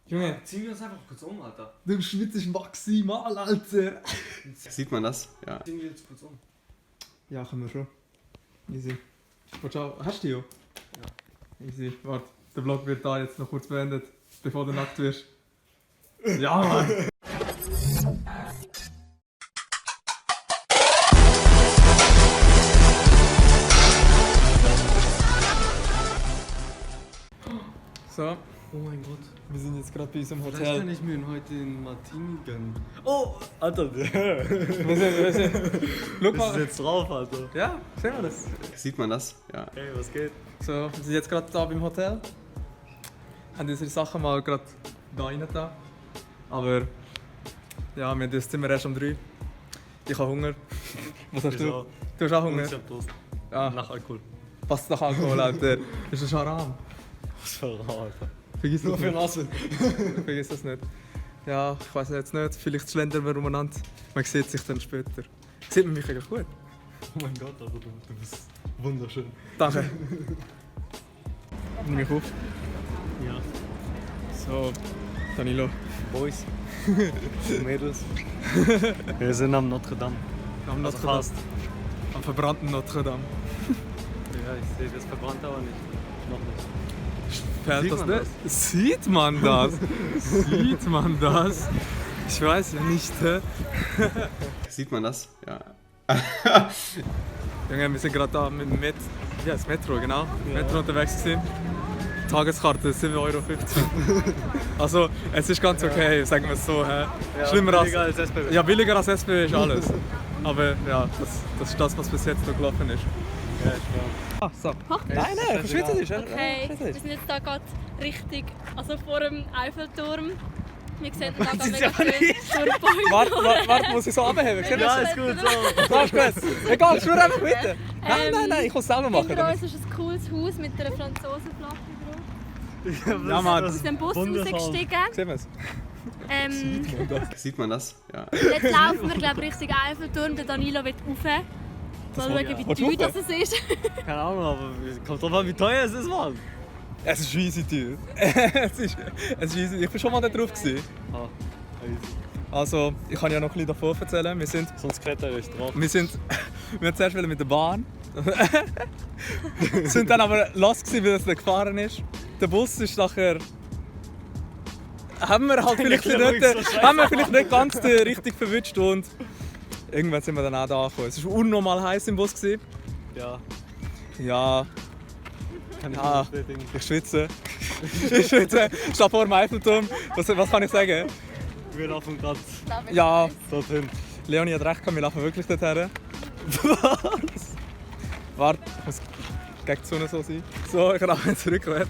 Junge, ziehen wir uns einfach kurz um, Alter. du schwitzt maximal, Alter. Sieht man das? Ja. Ziehen wir uns kurz um. Ja, können wir schon. Easy. Hast du die? Ja. Easy. Warte, der Vlog wird da jetzt noch kurz beendet, bevor du nackt wirst. Ja, Mann! So, Oh mein Gott. wir sind jetzt gerade bei unserem Vielleicht Hotel. kann ich mir heute den Martini gönnen. Oh, Alter. Wir sind. Schau Was ist mal. jetzt drauf, Alter? Ja, sehen wir das. Sieht man das? Ja. Hey, was geht? So, wir sind jetzt gerade da beim Hotel. Haben unsere Sachen mal gerade da rein da. Aber ja, wir haben das Zimmer erst um 3. Ich habe Hunger. Was hast du? Du hast auch Hunger? Ich hab Durst. Ja, Nach Alkohol. passt nach Alkohol, Alter. Das ist ein Haram. Was für ein Rauch, Alter. Vergiss das nicht. Nase. Vergiss das nicht. Ja, ich weiß jetzt nicht. Vielleicht schlendern wir umeinander. Man sieht sich dann später. Sieht man mich eigentlich gut? Oh mein Gott, Alter, du bist wunderschön. Danke. Nimm mich auf. Ja. So, Danilo. Boys. Mädels. Wir sind am Notre Dame. Am Also Notre Dame. fast. Am verbrannten Notre Dame. Ja, ich sehe das verbrannt aber nicht. Noch nicht. Fällt Sieht das man nicht? Sieht man das? Sieht man das? Ich weiß ja nicht. Hä? Sieht man das? Ja. Junge, wir sind gerade da mit dem Metro, genau. Ja. Metro unterwegs gewesen. Tageskarte 7,50 €. Also, es ist ganz okay, sagen wir es so. Hä? Schlimmer billiger als SBB. Ja, billiger als SBB ist alles. Aber ja, das ist das, was bis jetzt noch gelaufen ist. Ja, ich glaube. Ah, so. Nein, nein, verschwitzt dich. Okay, wir sind jetzt da gerade richtig, also vor dem Eiffelturm. Wir sehen da gerade mega schön durch Bäume. Warte, muss ich so abheben? Ja, ist gut so. Das ist gut. Egal, schwör einfach bitte. Nein, ich muss es selber machen. Hinter uns ist ein cooles Haus mit einer Franzosenflagge drauf. Ja, Mann. Wir sind aus dem Bus rausgestiegen. Sehen wir es? Sieht man das? Ja. Jetzt laufen wir, glaube ich, Richtung Eiffelturm. Der Danilo will rauf. Mal schauen, wie Willst du teuer rauf? das ist. Keine Ahnung, aber kommt drauf an, wie teuer es ist, Mann. Es ist easy, teuer. es ist easy. Ich bin schon mal da drauf gewesen. Ah, easy. Also, ich kann ja noch ein bisschen davon erzählen. Sonst klettere ich drauf. Wir haben zuerst mit der Bahn. sind dann aber los gewesen, weil es nicht gefahren ist. Der Bus ist nachher... Haben wir halt vielleicht nicht ganz richtig verwünscht und irgendwann sind wir dann auch da angekommen. Es war unnormal heiß im Bus gewesen. Ja, Ja, kann ich Ah. bestätigen. ich schwitze. Ich stehe vor dem Eiffelturm. Was kann ich sagen? Wir laufen gerade Ja, dorthin. Leonie hat recht, wir laufen wirklich dorthin. Was? Warte, ich muss gegen die Sonne so sein. So, ich laufe jetzt rückwärts.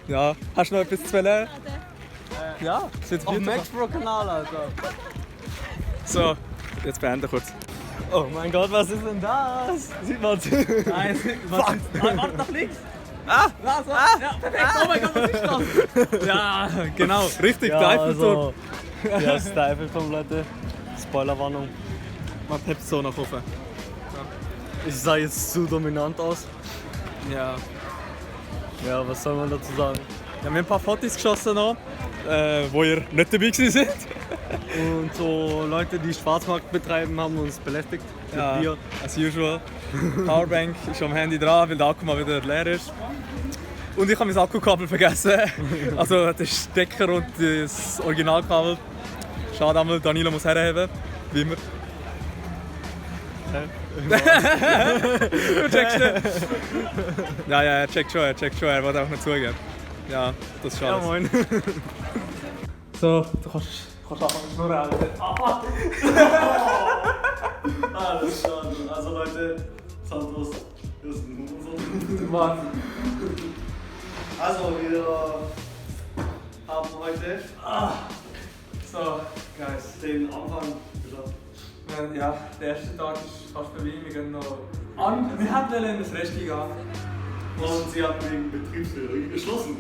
Ja, hast du noch etwas zu erzählen? Ja, es wird Auf dem beautiful. Max-Pro-Kanal, Alter. So, jetzt beende kurz. Oh mein Gott, was ist denn das? Sieht man. Nein, warte nach links. Ja, perfekt. Oh mein Gott, was ist das? Ja, genau, richtig, der Eiffelturm. Also, ja, das ist der Eiffelturm, Leute. Spoilerwarnung. Man hebt so nach oben. Ich sah jetzt zu dominant aus. Ja. Ja, was soll man dazu sagen? Ja, wir haben ein paar Fotos geschossen noch, wo ihr nicht dabei gewesen seid. Und so Leute, die Schwarzmarkt betreiben, haben uns belästigt. Mit Ja, Bier. as usual. Powerbank ist am Handy dran, weil der Akku mal wieder leer ist. Und ich habe mein Akkukabel vergessen. Also den Stecker und das Originalkabel. Schade einmal, Danilo muss herheben, wie immer. Du checkst nicht. Ja, er checkt schon, er will auch nicht zugeben. Ja, das ist Ja, alles. moin. So, du kannst anfangen zu schnurren, Alter. Alles klar. Also Leute, Santos ist ein Hurensohn. Mann. Also wir haben heute So, guys. den Anfang geschafft. Ja, der erste Tag ist fast vorbei. Wir gehen noch an. Wir hätten in das Rest gehen. Und sie haben wegen Betriebsferien geschlossen.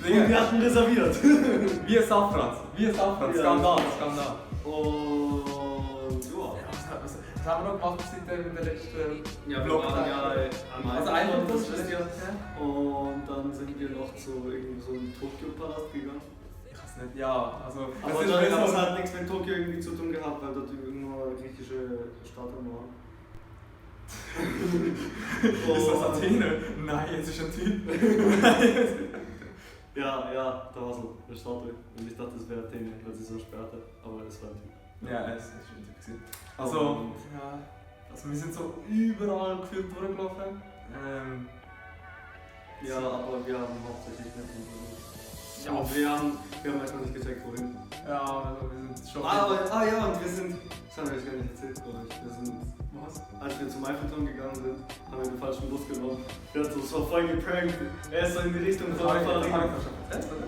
Dinge. Und wir hatten reserviert. Wie ein Safran. Ja. Skandal. Und ja. Was haben wir noch gemacht seit der letzten Ja, wir Vlog? waren ja am Also Eiffelturm Eiffelturm, das letzte Jahr. Und dann sind wir noch zu irgendeinem so einem Tokyo-Palast gegangen. nicht. Ja, also. Aber es das so- hat nichts mit Tokio irgendwie zu tun gehabt, weil dort nur griechische Statuen waren. Ist das Athene? Nein, es ist ein Typ. Ja, da war so eine Statue. Und ich dachte, es wäre Athene, weil sie so sperrte. Aber es war ein Typ. Ja, es ist ein Typ gewesen. Also, ja, also wir sind so überall gefühlt durchgelaufen. Ja, aber wir haben hauptsächlich nicht. Ja, Und wir haben erstmal nicht gecheckt, wohin. Ja, also wir sind schon. Ja, und wir sind. Das haben wir euch gar nicht erzählt, glaube ich. Wir sind. Was? Als wir zum Eiffelturm gegangen sind, haben wir den falschen Bus genommen. Der hat so voll geprankt. Er ist so in die Richtung von der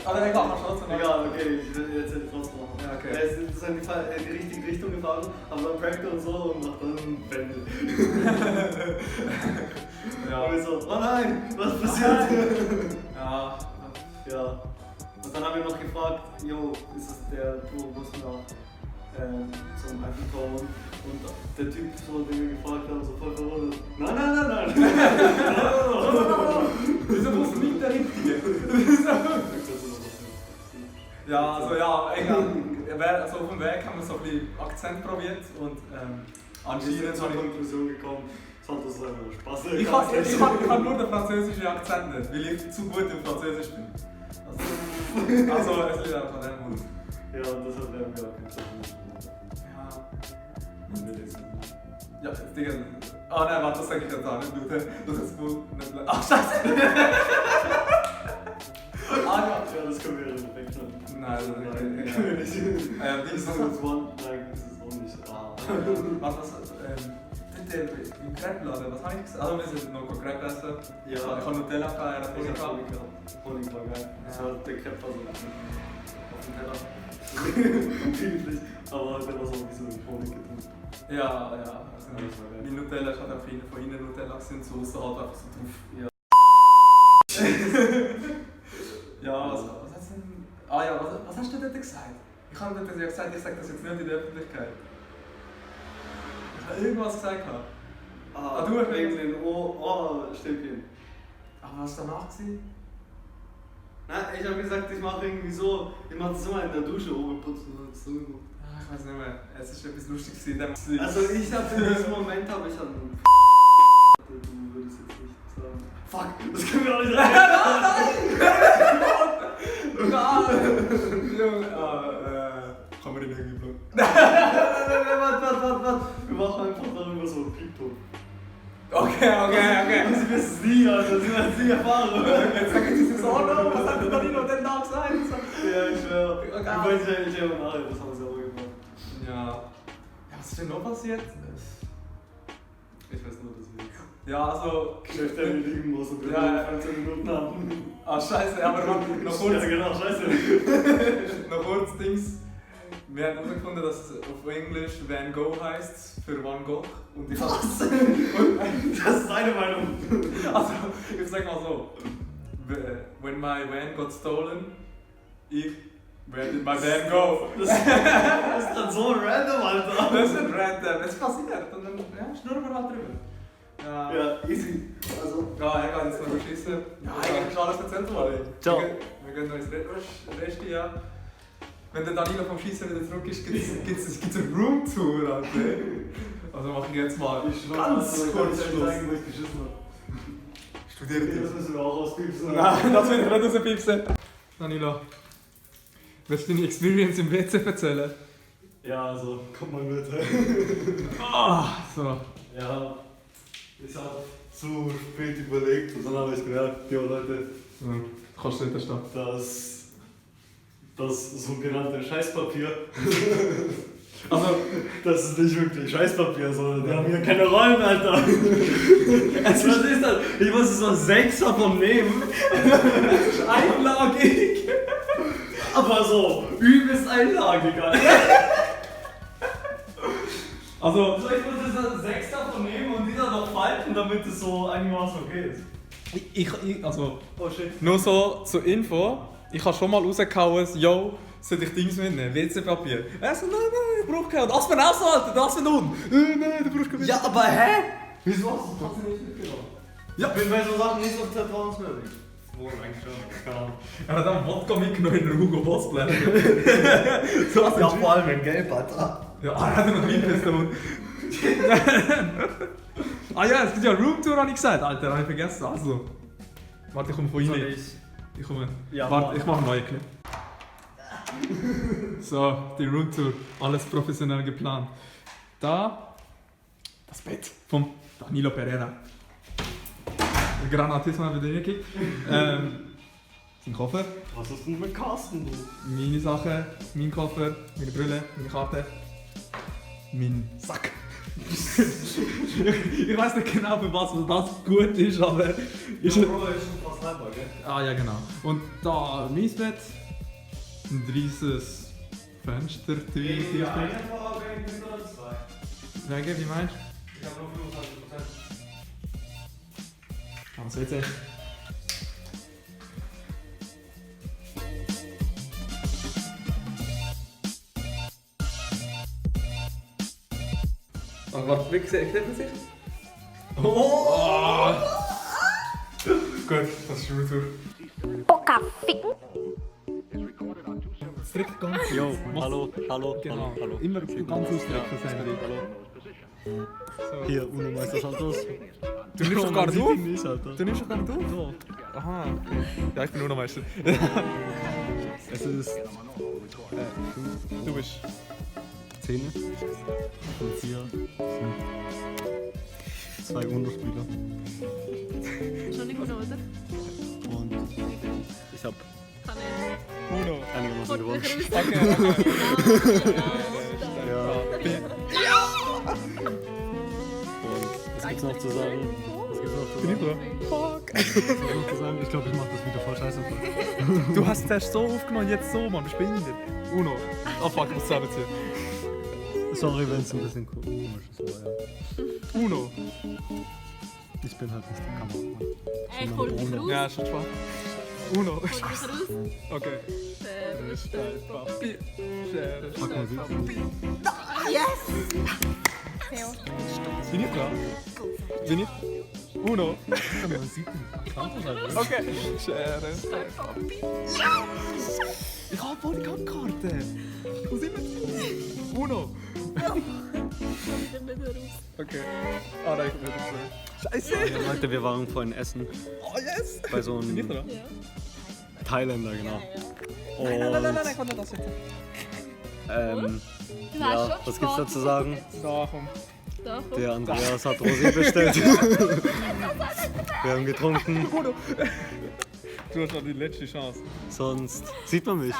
Aber egal, mach trotzdem. Egal, okay, ich will jetzt trotzdem machen. Ja, okay. Er ist so in die richtige Richtung gefahren, aber dann prankt er und so und macht dann Wände. Ja. Und wir so, oh nein, was passiert? Ja. Ja. Und dann haben wir noch gefragt, jo, ist das der Tourbus nach zum Eiffelturm? Und der Typ, so, den wir gefragt haben, so voll verwundert. Nein. Wieso bist du nicht der Richtige? Ja, also ja, egal. Also auf dem Weg haben wir so ein bisschen Akzent probiert und Anscheinend anscheinend zur habe Konklusion gekommen, es hat uns einfach Spaß ich kann nur den französischen Akzent nicht, weil ich zu gut im Französisch bin. Also es liegt einfach an dem Mund. Ja, und das hat wir auch getan. Ja. Ja, Digga. Ah nein, warte, das sag ich jetzt auch nicht. Du hast gut nicht. Ach, scheiße! Ja, das können wir ja nicht wegschneiden. Nein, das Nein, nicht. können wir nicht. Wie ist Das das? ist One, nein, das ist auch nicht. Was? Im Crepe-Laden, was habe ich gesagt? Also wir sind noch Crepe essen. Ja. Ich habe Nutella gehabt, er hat Ich Honig hab gehabt. Honig gehabt. Honig war geil. Das war der Crepe war so auf dem Teller. Üblich. Aber der war so ein bisschen mit Honig getrunken. Ja. Also Das war geil. die Nutella ist halt auch von innen Nutella gewesen, so außen halt einfach so drauf. Ja. Ja, was hast du denn? Ah ja, was hast du dort gesagt? Ich habe dort ja gesagt, ich sage das jetzt nicht in der Öffentlichkeit. Ich habe irgendwas gesagt. Ah, du hast wegen den Ohrstäbchen. Aber was war danach? Nein, ich habe gesagt, ich mache irgendwie so, ich mache das immer in der Dusche oben putzen und so. Ah, ich weiß nicht mehr. Es ist etwas Lustiges gewesen. Also ich habe in diesem Moment habe ich an du würdest jetzt nicht sagen. Fuck, das können wir auch nicht Kann man den irgendwie blocken? Warte. Wir machen einfach darüber so ein Piepton. Okay. Sie wissen es nie, Alter. Sie werden es nie erfahren. Jetzt sag ich das so, no, was hat der Danilo denn da gesagt? Ja, ich schwör. Okay. Ich weiß nicht, das haben sie auch gemacht. Ja. Was ist denn noch passiert? Ich weiß nur, dass wir jetzt Ja, also. Geschäfte liegen muss und wir Ja. 15 Minuten haben. Ah, scheiße, aber noch kurz. Ja, genau, scheiße. Noch kurz Dings. Wir haben herausgefunden, dass es auf Englisch Van Gogh heißt für Van Gogh. Und ich Was? Das ist deine Meinung. Also, ich sag mal so. When my van got stolen, where did my van go? Das ist dann so random, Alter. Das ist nicht random, es passiert. Und dann schnurren wir halt drüber. Ja. Ja, easy. Also, Ja, er geht jetzt noch beschissen. Ja, eigentlich ist alles erzählt worden. Ciao. Wir gehen noch ins Rest, ja. Wenn der Danilo vom Schießen wieder zurück ist, gibt's eine Roomtour, Alter. Also mache ich jetzt mal ganz kurz Schluss. wo ich geschissen habe. Studiere Das müssen wir auch auspiepsen. Nein, das will ich nicht rauspiepsen. Danilo, willst du deine Experience im WC erzählen? Ja, also, komm mal mit. So. Ja, ich habe zu spät überlegt und dann habe ich gemerkt, ja Leute, Kannst du nicht stehen. das sogenannte Scheißpapier, Also, das ist nicht wirklich Scheißpapier, sondern wir haben hier keine Rollen, Alter. Was ist das? Ich muss so 6 davon nehmen, einlagig. aber so übelst einlagig, Alter. Also, Also ich muss jetzt 6 davon nehmen und die dann noch falten, damit es so einigermaßen okay ist. also, Oh shit. nur so zur Info. Ich habe schon mal rausgehauen, yo, soll ich Dings mitnehmen? WC-Papier. Er so, nein, ich brauche keinen. Das für auch so, Alter, das für nun. Nein, du brauchst keinen. Ja, aber hä? Wieso hast du nicht mitgenommen? Ja. Ich bin bei so Sachen nicht so vertrauenswürdig. eigentlich schon. Keine Ahnung. Er hat auch Wodka mitgenommen in der Hugo Boss Flasche. So was Ja, vor allem in Gelb, Alter. Ja, er hat noch Weinpistole. Ah ja, es gibt ja Roomtour, habe ich gesagt. Alter, habe ich vergessen. Also. Warte, ich komme von Ihnen. Ich komme. Ja, warte, ich mache einen neuen Clip. So, die Roomtour. Alles professionell geplant. Da. Das Bett von Danilo Pereira. Der Granatismus hat wieder gekickt. Sein Koffer. Was hast du denn mit Carsten? Meine Sachen, mein Koffer, meine Brille, meine Karte, mein Sack. Ich weiß nicht genau, für was das gut ist, aber. Ist Ja, Bro, ist schon fast halber, gell? Ah ja, genau. Und da mein Bett, ein riesiges Fenstertür. Ja, einfach wegen bis oder zwei. Wegen, wie meinst Ich habe nur 25%. du? Also jetzt echt. Oh, warte, wie sieht man sich? Oh! Gut, das ist Roomtour. Boca ficken. Strick ganz. Jo, hallo. Genau. Immer ganz ausstrecken, das Handy. Hier, Uno Meister Santos. Du nimmst doch gar nicht auf? Nicht, Alter. Du nimmst doch gar nicht auf? Aha, okay. Ja, ich bin UNO-Meister. Es ist Du bist. 10 und hier sind 2 Uno-Spieler. Entschuldigung, oder? Und ich habe Kann UNO. einigermaßen gewonnen. Okay. Ja. Und was gibt's noch zu sagen? Bin ich dran? Ich glaube, ich mache das wieder voll scheiße. Du hast es erst so aufgenommen, jetzt so, Mann. Bist du behindert? UNO. Oh fuck, ich muss zusammenziehen. Sorry, wenn es ein bisschen komisch ist, aber ja. UNO. Ich bin halt nicht der Kameramann. Ey, ich hol dich raus. Ja, ist schon Spaß. UNO. Hol dich raus. Okay. Schere, Stein, Papier. Schere, Fuck Musik. Yes! Bin ich dran? Bin ich? UNO. Man sieht den Campus halt. Okay. Schere, Stein, Papier. Ich hab wohl keine Karte. Ich muss immer UNO. Okay. Ah, nein, ich bin nicht dran. Scheiße. Leute, wir waren vorhin essen. Oh, yes. Bei so Bin ich einem dran? Thailänder, genau. Nein, komm nicht das jetzt. Du Ja, hast schon was gibt's da zu sagen? Da, komm. Da, komm. Der Andreas hat Rosé bestellt. Wir haben getrunken. Du hast noch die letzte Chance. Sonst sieht man mich.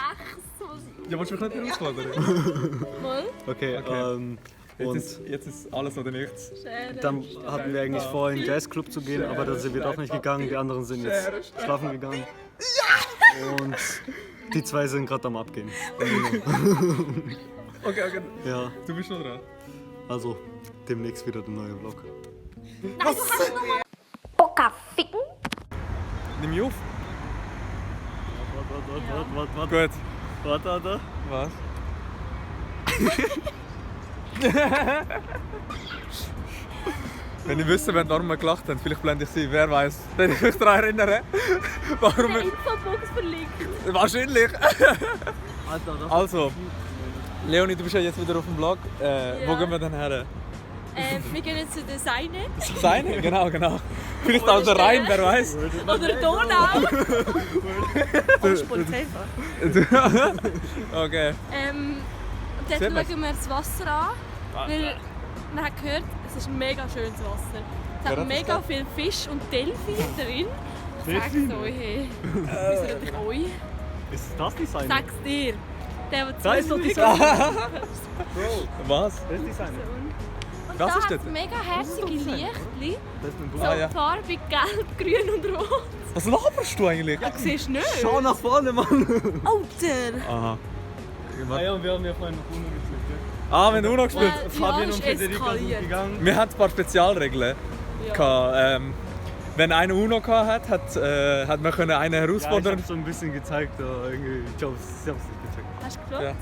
Ja, willst du mich nicht herausfordern? Mal. Okay, Okay. und Jetzt ist alles oder nichts. Schere. dann hatten wir eigentlich vor, in den Jazzclub zu gehen, aber da sind wir doch nicht gegangen. Die anderen sind jetzt schlafen gegangen. Und die zwei sind gerade am Abgehen. Okay, okay. Ja, Du bist noch dran. also demnächst wieder der neue Vlog. Boca ficken. Nimm mich auf. Warte. Gut. Was? Wenn ich wüsste, wenn Norma gelacht hat, vielleicht blende ich sie, wer weiß. Wenn ich mich daran erinnere, warum... Der Infobox verlinkt. Wahrscheinlich. Also, Leonie, du bist ja jetzt wieder auf dem Blog. Wo gehen wir denn her? Wir gehen jetzt zu der Seine. Seine? Genau. Vielleicht auch der Rhein, wer weiß. Oder Donau. Kommst du Polizei fahren? Okay. Und dort Sehen wir's? schauen wir das Wasser an. Weil man hat gehört, es ist ein mega schönes Wasser. Es Wer hat hat mega das viel Fisch und Delfine drin. Ich sag's euch, hey. Wieso nicht ich euch? Ist das die Seine? Sag's dir. Der Da ist doch die zuschaut. Seine. Was? Das ist die Seine. Und Das da ist hat dort? es mega herzige Lichtli. Das ist ein So Ah, ja. farbig, gelb, grün und rot. Was laberst du eigentlich? Ja, siehst du nicht? Schau nach vorne, Mann! Alter! Aha. Ah ja, und wir haben ja vorhin noch Uno gespielt, gell? Ah, wenn du noch gespielt Ja, Fabian ist und Federica sind eskaliert. gegangen. Wir hatten ein paar Spezialregeln. Ja. Wenn einer UNO hat man können einen Ja, ich herausfordern. hab's so ein bisschen gezeigt, aber irgendwie, ich hab's nicht gecheckt. Hast du gefragt?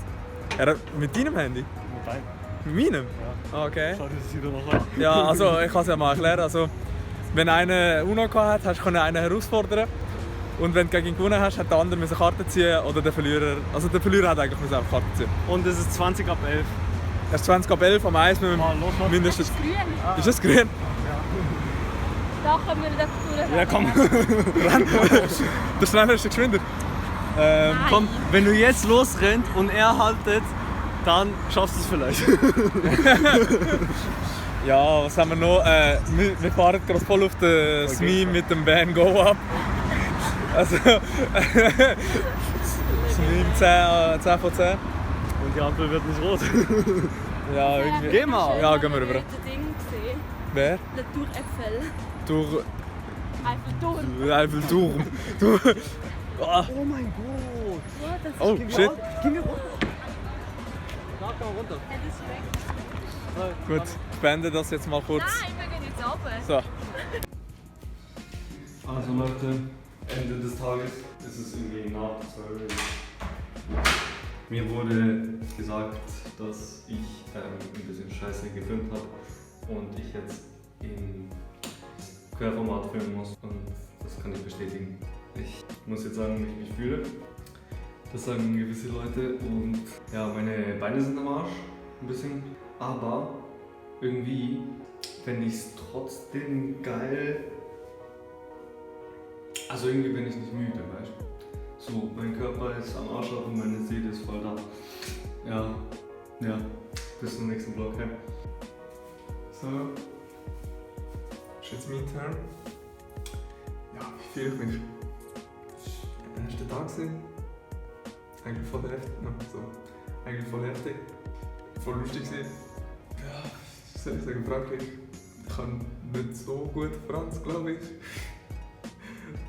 Ja. Mit deinem Handy? Mit deinem. Mit meinem? Ja. Ah, okay. Schau dir das wieder noch an. Ja, also ich kann es ja mal erklären. Also, wenn einer UNO hat, hast du einen herausfordern. Und wenn du gegen ihn gewonnen hast, hat der andere eine Karte ziehen oder der Verlierer. Also der Verlierer hat eigentlich eine Karte ziehen. Und es ist 20 ab 11. Erst 20 ab 11 am Eis mit dem mindestens. Das ist grün. Ist das grün? Da können wir nicht einfach durch. Ja, komm. Der Schneller ist der Geschwinder. Komm, wenn du jetzt losrennt und er haltet, dann schaffst du es vielleicht. Ja, was haben wir noch? Wir fahren gerade voll auf das Meme mit dem Van Go ab. Also, das Meme 10 von 10. Und die Ampel wird nicht rot. Ja, irgendwie. Geh mal. Ja, gehen wir rüber. Ich habe Ding gesehen. Wer? Le Tour Eiffel. Durch Eiffelturm. Eiffelturm. Oh mein Gott. Ja, das Oh, shit. Gehen wir runter. Da komm runter. ist weg. Gut, ich beende das jetzt mal kurz. Nein, wir gehen jetzt runter. So. Also Leute, Ende des Tages ist es irgendwie nach 12. Mir wurde gesagt, dass ich ein bisschen scheiße gefilmt habe und ich jetzt in Querformat filmen muss und das kann ich bestätigen. Ich muss jetzt sagen, wie ich mich fühle. Das sagen gewisse Leute und ja, meine Beine sind am Arsch, ein bisschen. Aber irgendwie fände ich es trotzdem geil. Also irgendwie bin ich nicht müde, weißt du? So, mein Körper ist am Arsch und meine Seele ist voll da. Ja, bis zum nächsten Vlog. Hey. So. Ist jetzt mein Turn. Ja, wie fühle ich mich? Der erste Tag gewesen. Eigentlich voll heftig. No, so. Eigentlich voll heftig. Voll lustig gewesen. Ja, was soll ich sagen, Frankreich. Ich kann nicht so gut Franz, glaube ich.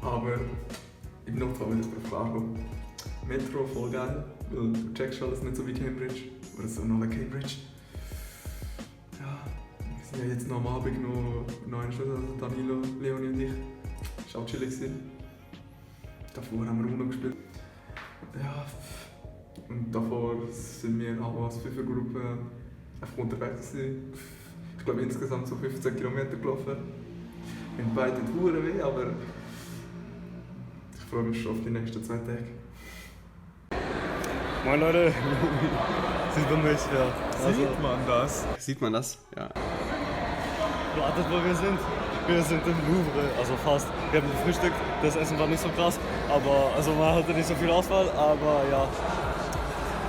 Aber im Notfall will ich drauf klarkommen. Metro voll geil, weil du checkst alles nicht so wie Cambridge. Oder so nach Cambridge. Ja, wir sind ja jetzt noch am Abend noch eine Stunde, also Danilo, Leonie und ich. Das war auch chillig. Davor haben wir Uno gespielt. Ja, und davor sind wir als 5er-Gruppe einfach unterwegs gewesen. Ich glaube insgesamt so 15 Kilometer gelaufen. Wir haben beide die Huren weh, aber ich freue mich schon auf die nächsten 2 Tage. Moin Leute, sieht man mich, ja. Sieht man das? Sieht man das? Ja. Wartet, wo wir sind. Wir sind im Louvre, also fast. Wir haben gefrühstückt, das Essen war nicht so krass, aber also man hatte nicht so viel Auswahl, aber ja.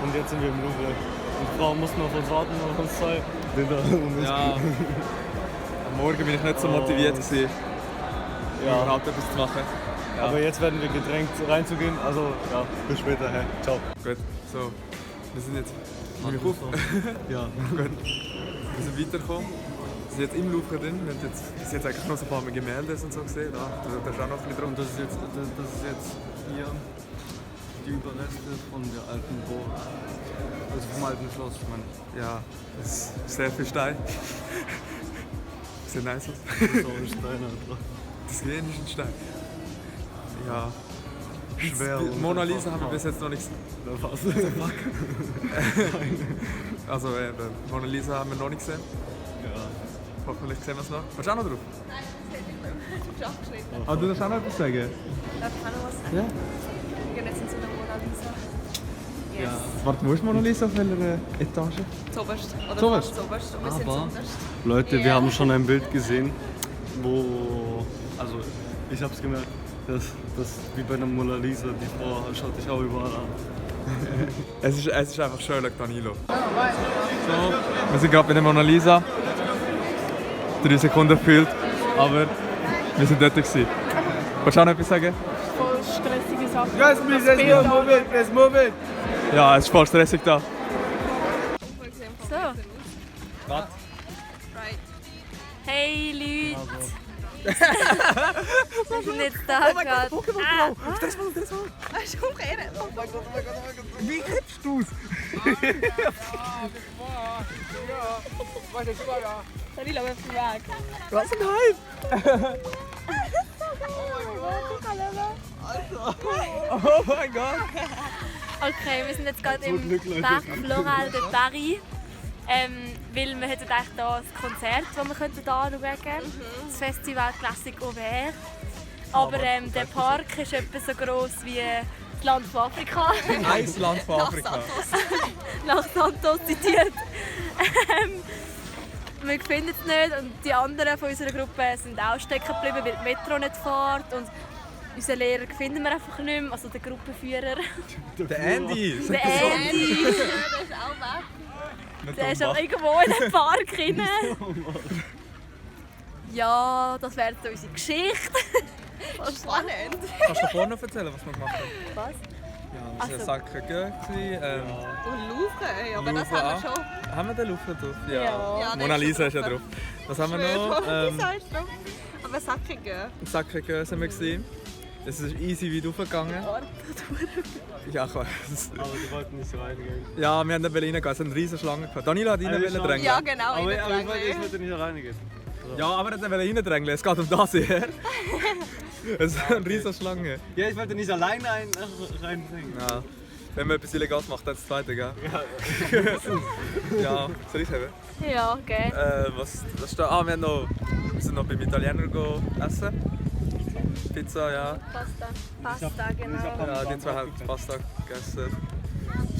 Und jetzt sind wir im Louvre. Und die Frauen mussten auf uns warten, auf uns 2. Linda und ich. Ja. Am Morgen bin ich nicht so motiviert gewesen, Ja. überhaupt etwas zu machen. Ja. Aber jetzt werden wir gedrängt reinzugehen, also ja, bis später, hey. Ciao. Gut, so. Wir sind jetzt. Nimm mich auf. Ja. Gut. Wir sind weitergekommen. Wir sind jetzt im Louvre drin. Wir haben jetzt eigentlich noch so ein paar Gemälde und so gesehen. Da ist auch noch ein bisschen drum. Und das ist jetzt hier die Überreste von der alten Burg. Also vom alten Schloss, ich meine. Ja, das ist sehr viel Stein. Sieht nice aus. Das ist auch ein Stein, Alter. Das hier ist ein Stein. Ja. Schwer. Die und Mona Lisa einfach haben wir bis hart. jetzt noch nicht. Was? Also, Mona Lisa haben wir noch nicht gesehen. Ja. Hoffentlich sehen wir es noch. Willst du auch noch drauf? Nein, das ist abgeschnitten. Ah, du darfst auch noch etwas sagen? Darf ich auch noch was sagen? Ja. Wir gehen jetzt in so eine Mona Lisa. Yes. Warte, wo ist Mona Lisa auf welcher Etage? Zoberst. Oder Zoberst? fast Zoberst. Und wir sind Aber- zuunterst. Leute, Ja. wir haben schon ein Bild gesehen, wo, also ich hab's gemerkt, dass wie bei der Mona Lisa, die Frau schaut dich auch überall an. Es ist einfach Sherlock Danilo. So, wir sind gerade bei der Mona Lisa. 3 Sekunden gefühlt, aber wir sind dort gewesen. Willst du auch noch etwas sagen? Voll stressige Sachen. Let's move it! Ja, es ist voll stressig da. So. Was? Hey Leute! Wir sind jetzt da gerade. Wie hebst du's? Danilo, wir sind weg. Was ein Hype! Oh mein Gott! Okay, wir sind jetzt gerade im Parc Floral de Paris. Weil wir hätten eigentlich hier ein Konzert, das wir anschauen könnten. Das Festival Classique Auvert. Aber der Park ist etwa so gross wie das Land von Afrika. Ein Land von Afrika. Nach Santos zitiert. Wir finden es nicht und die anderen von unserer Gruppe sind auch stecken geblieben, weil die Metro nicht fährt. Und unseren Lehrer finden wir einfach nicht mehr, also den Gruppenführer. Der Andy! Der Andy! Der ist auch weg. Der ist auch irgendwo in einem Park rein. Ja, das wäre so unsere Geschichte. Spannend. Kannst du vorne noch erzählen, was wir gemacht haben? Was? Ja, wir Also- waren Sacken gewesen. Und Luche, aber das Lufe haben wir auch. schon. Haben wir den Luft drauf? Ja. Ja, der Mona ist Lisa ist schon ja drauf. Was haben wir Schön, noch? Lisa ist drauf. Aber Sackige. Sacken sind wir gesehen. Es ist easy weit hochgegangen. Ja, ich weiß. Aber die wollten nicht reingehen. Ja, wir haben dann reingehen, es hat eine riesen Schlange gehabt. Danilo hat Also rein schon. drängeln. Ja, genau. Aber in der ich Dränge. wollte nicht alleine gehen. Ja, aber er wollte reindrängeln. Es geht um das hier. Es ist eine riesen Schlange. Ja, ich wollte nicht alleine reinbringen. Ja. Wenn man etwas Illegales macht, dann das Zweite, gell? Ja, soll ich sagen? Ja, okay. Was steht? Ah, wir sind noch beim Italiener essen. Pizza, ja. Pasta, genau. Ja, die zwei haben Pasta gegessen.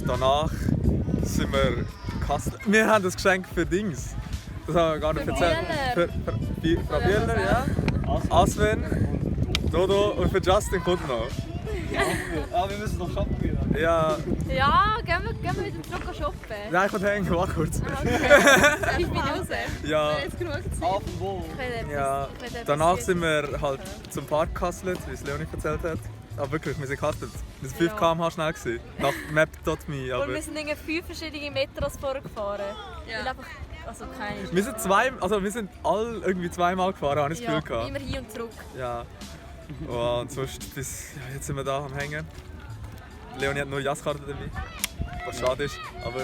Danach sind wir Kassel. Wir haben das Geschenk für Dings. Das haben wir gar nicht Für erzählt. Bieler. Für Frau Bieler, ja. Aswen, Dodo und für Justin kommt noch. Aber wir müssen noch shoppen gehen. Ja, Ja, gehen wir wieder zurück shoppen. nein, ich kann hängen, warte kurz. Ich bin raus. Ja, Jetzt genug Zeit. Auf dem Boot. ja. Danach sind wir halt zum Park gehustelt, wie es Leonie erzählt hat. Aber wirklich, wir sind gehustelt. Wir sind 5 km/h schnell gewesen. Nach Map.me. Und Aber wir sind irgendwie 5 verschiedene Metros vorgefahren. Ja. Weil einfach, also keine. wir sind alle irgendwie zweimal gefahren, habe ich das Ja, Gefühl gehabt. immer hin und zurück. Ja. Oh, und sonst ja, jetzt sind wir da am Hängen. Leonie hat nur Jasskarte dabei. Was schade ist. Aber,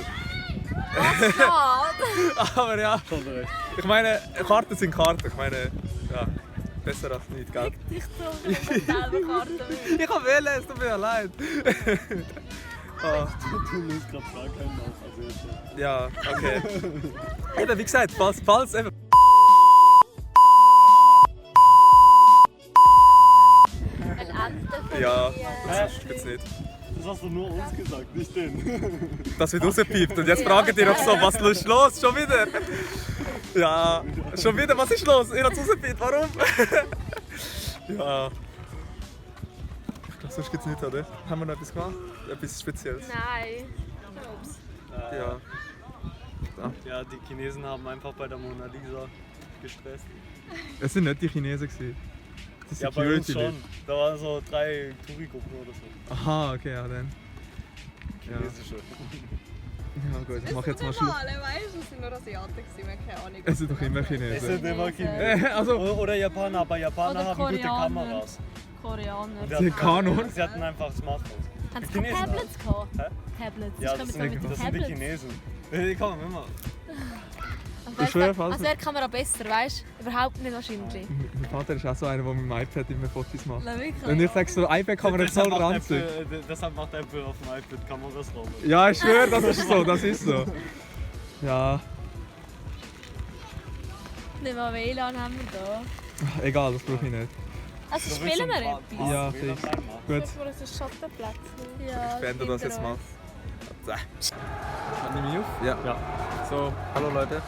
Schade! aber ja. Schon recht. Ich meine, Karten sind Karten. Ich meine, ja. Besser als nichts, gell? Ich so selber Karten mit. Ich kann wählen, es tut mir ja leid. Ah, Du löst gerade gar keinen auf. Also jetzt schon. ja, okay. Eben, wie gesagt, falls eben. Ein Ente Ja, Familie. das geht's nicht. Das hast du nur uns gesagt, nicht denen. Das wird rausgepiept. Und jetzt fragen die noch so, was ist los? Schon wieder? Ja, schon wieder, was ist los? Ihr habt es rausgepiept, warum? Ja. Ich glaube, sonst geht's nicht, oder? Haben wir noch etwas gemacht? Etwas Spezielles? Nein. Ja. Ja, die Chinesen haben einfach bei der Mona Lisa gestresst. Es sind nicht die Chinesen. Die Ja, bei uns schon. Da waren so 3 Touri-Gruppen oder so. Aha, okay, ja dann. Ja, Chinesische. ja gut, ich Das mache jetzt sind mal immer Schluss. alle, weißt du? Es sind nur Asiaten, wir haben keine Ahnung. Es sind doch immer Es Chinesen. sind immer Chinesen. Also, Oder Japaner, aber Japaner Oder haben gute Koreaner. Kameras. Koreaner. Und Sie haben Kanon. Sie hatten einfach Smartphones. Haben sie Chinesen keine Tablets gehabt? Hä? Tablets. Ja, Sie das kommen sind, mit das den sind die Tablets. Chinesen. Die kommen immer. Ich schwöre, falls- Also wäre die Kamera besser, weißt du? Überhaupt nicht wahrscheinlich. Mein Vater ist auch so einer, der mit dem iPad immer Fotos macht. Na, wirklich? Und ich sage so, iPad-Kamera ist voll ranzig. Deshalb macht Apple auf dem iPad Kameras drauf. Ja, ich schwöre, das ist so, das ist so. Ja, Nicht mal WLAN haben wir da. egal, das brauche ich nicht. Also spielen wir etwas? Ja, fix. Gut, Wo ist ein Schattenplatz? Ja, ich beende das jetzt mal. Nehme ich auf? Ja. So, hallo Leute.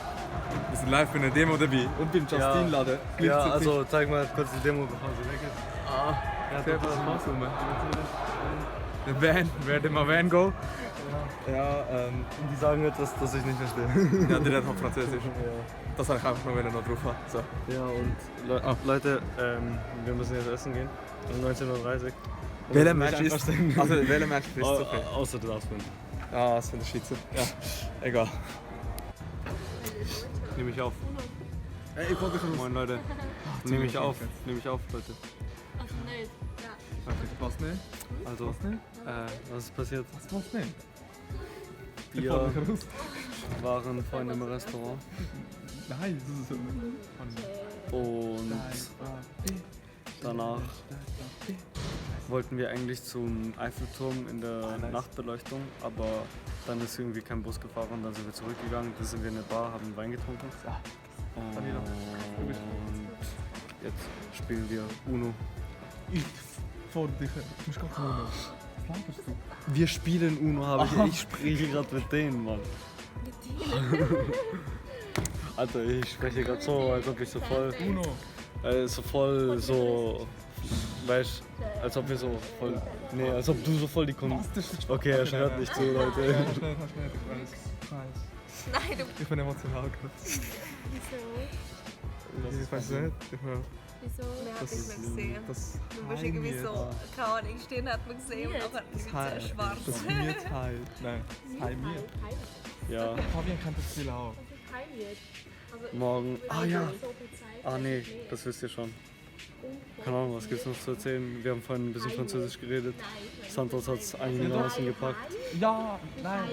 Wir sind live bei einer Demo dabei und beim Justin-Laden. Ja, also zeig mal kurz die Demo, bevor sie weg ist. Ja, der was machst du, man? Der Van, wer der mal Van go? Ja, Und die sagen jetzt, dass ich nicht verstehe. ja, der hat auch Französisch. Das habe ich einfach nur noch drauf haben. So. Ja, und Leute, wir müssen jetzt essen gehen. Um 19:30 Uhr. Welcher Mensch ist also welcher Mensch frisst so viel? Außer der Aspen. Ah, das finde ich Schweizer. Ja, egal. Nehme ich auf. Ich wollte schon Moin Leute. Nehme ich auf. Nehme ich auf, Leute. Also nicht. Was nicht? Also, was ist passiert? Was nicht? Wir waren vorhin im Restaurant Nein, das ist und danach wollten wir eigentlich zum Eiffelturm in der Nachtbeleuchtung, aber dann ist irgendwie kein Bus gefahren und dann sind wir zurückgegangen, dann sind wir in eine Bar, haben Wein getrunken und jetzt spielen wir Uno Ich fordere dich. Du musst gar keinen Uno. Flankerst du? Wir spielen Uno, aber ich spreche gerade mit denen, Mann. Alter, ich spreche gerade so, als ob ich so voll. Uno. Weißt du, als ob wir so voll. Nee, als ob du so voll die Was? Das ist Okay, er hört nicht zu, Leute. Ja, schnell, ich weiß. Nein, du. Ich bin emotional gerade. Wieso? Ich weiß nicht. Wieso? Wer hat Das dich ist mehr gesehen? das Du bist irgendwie so, keine Ahnung, stehen hat man gesehen und nachher irgendwie sehr schwarz. Das Miet halt. Nein, das Heimiet. Ja, Fabian kennt das viel auch. morgen. Ah ja. Ah nee, das wisst ihr schon. Keine Ahnung, was gibt's noch zu erzählen? Wir haben vorhin ein bisschen Französisch geredet. Santos hat es einigermaßen gepackt. Ja, nein.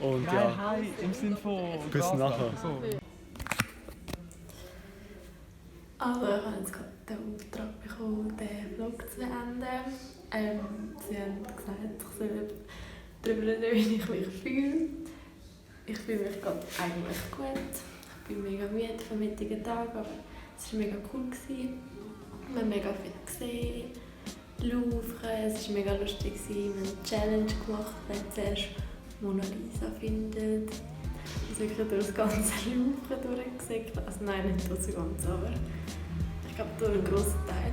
Und Nein, ja, hi, im Sinn von. Bis Grasland. nachher. So. Also ich habe jetzt gerade den Auftrag bekommen, den Vlog zu beenden. Sie haben gesagt, ich soll darüber reden, wie ich mich fühle. Ich fühle mich gerade eigentlich gut. Ich bin mega müde vom heutigen Tag, aber es war mega cool. Wir haben mega viel gesehen, Louvre, es war mega lustig. Wir haben eine Challenge gemacht, wir haben zuerst Mona Lisa findet. Wir sind wirklich durch das ganze Louvre durchgesehen. Also nein, nicht durch das ganze, aber ich glaube durch einen grossen Teil.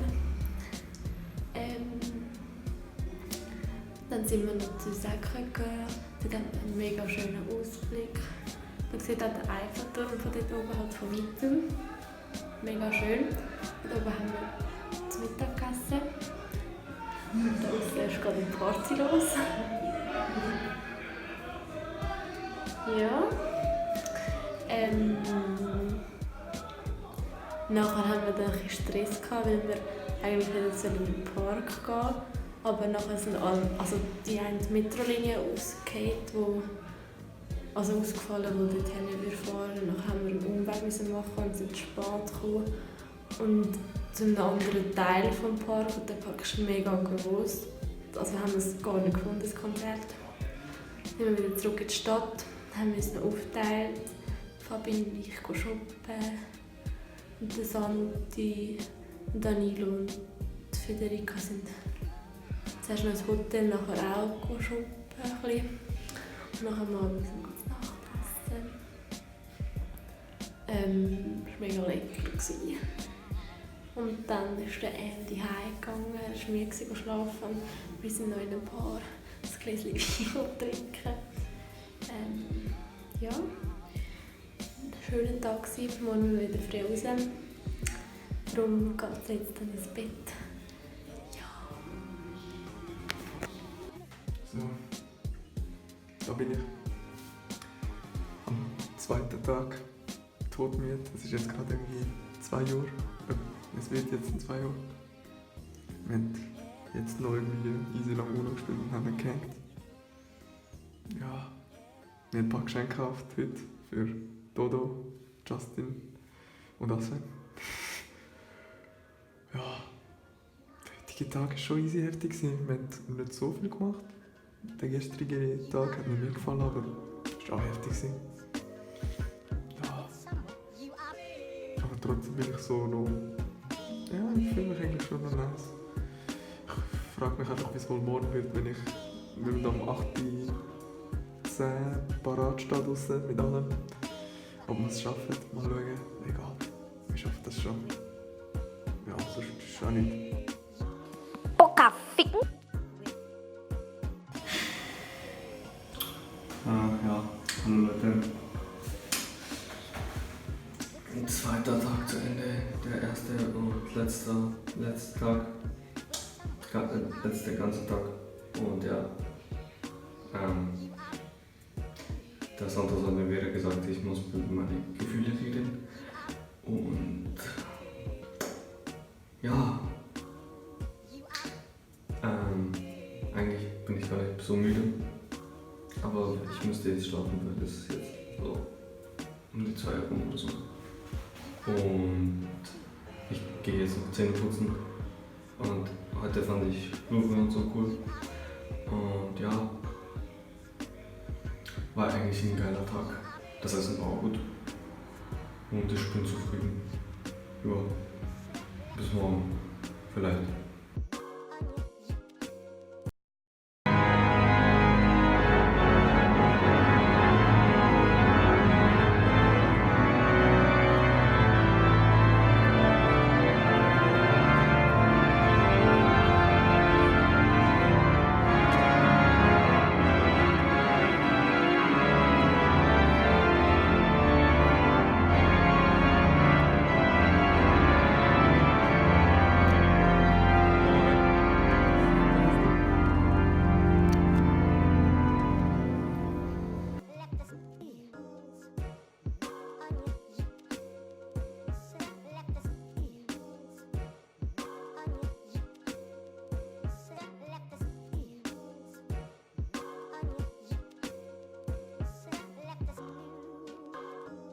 Dann sind wir noch zu Säcken gegangen. Dort haben wir einen mega schönen Ausblick. Man sieht auch den Eiffelturm von dort oben, halt von weitem. Mega schön. Und oben haben wir zu Mittag gegessen. Und da aussen ist gerade eine Party los. Ja. Nachher haben wir dann ein bisschen Stress gehabt, weil wir eigentlich nicht in den Park gehen. Aber nachher sind die eine Metrolinie ausgefallen, ausgefallen, wo dorthin wir fahren. Dann haben wir einen Umweg machen und sind zu spät gekommen. Und zu einem anderen Teil des Parks, und der Park ist mega groß. Also haben wir es gar nicht gefunden, das Konzert. Dann sind wir wieder zurück in die Stadt, haben wir uns noch aufgeteilt. Fabian und ich gehen shoppen. Und der Santi, Danilo und Federica sind zuerst noch ins Hotel, nachher auch shoppen. Und nachher am Abend sind wir zu Nacht essen. Es war mega lecker. Und dann ist der Andy heimgegangen, er ist müde schlafen. Wir sind noch in ein paar ein Gläschen Wein trinken. Ja, ein schöner Tag war, morgen wieder früh raus. Darum geht es jetzt dann ins Bett. So, da bin ich. Am zweiten Tag todmüde. Es ist jetzt gerade irgendwie 2 Uhr. Es wird jetzt in 2 Jahren. Wir haben jetzt noch irgendwie easy lang Uno gespielt und haben gehängt. Ja, wir haben ein paar Geschenke gekauft heute für Dodo, Justin und Assen. Ja, der heutige Tag war schon easy heftig. Wir haben nicht so viel gemacht. Der gestrige Tag hat mir mehr gefallen, aber es war auch heftig. Ja. Aber trotzdem bin ich so noch... Ja, ich fühle mich eigentlich schon noch nice. Ich frage mich einfach, wie es wohl morgen wird, wenn ich nicht am 8.10 Uhr parat stehe draussen mit allem. Ob wir es schaffen, mal schauen. Egal, wir schaffen das schon. Ja, sonst ist es auch nicht. Boca ficken. Ja, hallo Leute. Zweiter Tag zu Ende, der erste und letzte Tag, letzte ganze Tag. Und ja, der Santos hat mir wieder gesagt, ich muss mit meinen Gefühlen reden. Und ja, eigentlich bin ich gar nicht so müde, aber ich müsste jetzt schlafen, weil das ist jetzt so um die 2 Uhr oder so. Und ich gehe jetzt noch Zähne putzen. Und heute fand ich Louvre und so cool. Und ja, war eigentlich ein geiler Tag. Das Essen war auch gut. Und ich bin zufrieden. Ja, bis morgen. Vielleicht.